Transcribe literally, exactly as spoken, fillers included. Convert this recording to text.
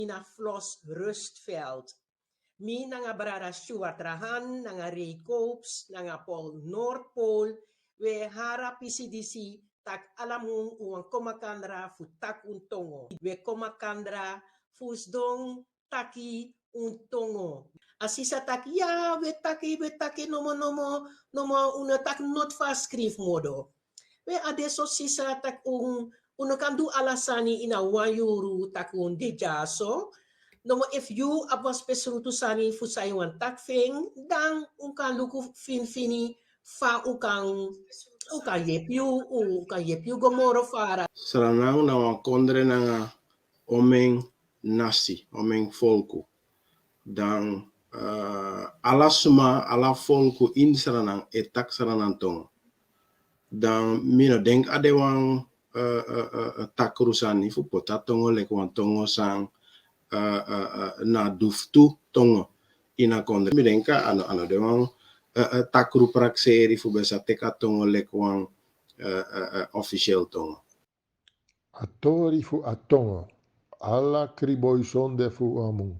ini a Flos Rustveld. Mi nanga brada Stuart Rahan, nanga Ray Copes, nanga Paul Noordpool, we hari a pisi disi taki ala mun un wani kon makandra fu taki un tongo. We kon makandra fu sidon taki un tongo. A sisa taki ya, we taki, we taki nomo, nomo, nomo, un no taki noti fu a skrifi modo. We a de so sisa taki un, un no kan du ala sani ini a wan yuru taki un de dyaso. Nomo efu yu abi wan spesrutu sani fu san yu wani taki fu en, dan un kan luku finifini fa un kan, un kan yepi yu, un kan yepi yu go moro fara. Sranan na wan kondre nanga omeni nasi, omeni folku. Dan, eh, ala suma, ala folku ini Sranan e taki Sranan tongo. Dan mi no denki a de wan, eh, eh, eh, eh, takru sani fu poti a tongo leki wan tongo san, eh, eh, eh, na duftu tongo ini a kondre. Mi denki a no, a no de wan, eh, eh, takru prakseri fu ben sa teki a tongo leki wan, eh, eh, eh, officieel tongo. A tori fu a tongo. Ala kriboisonde fu a mun.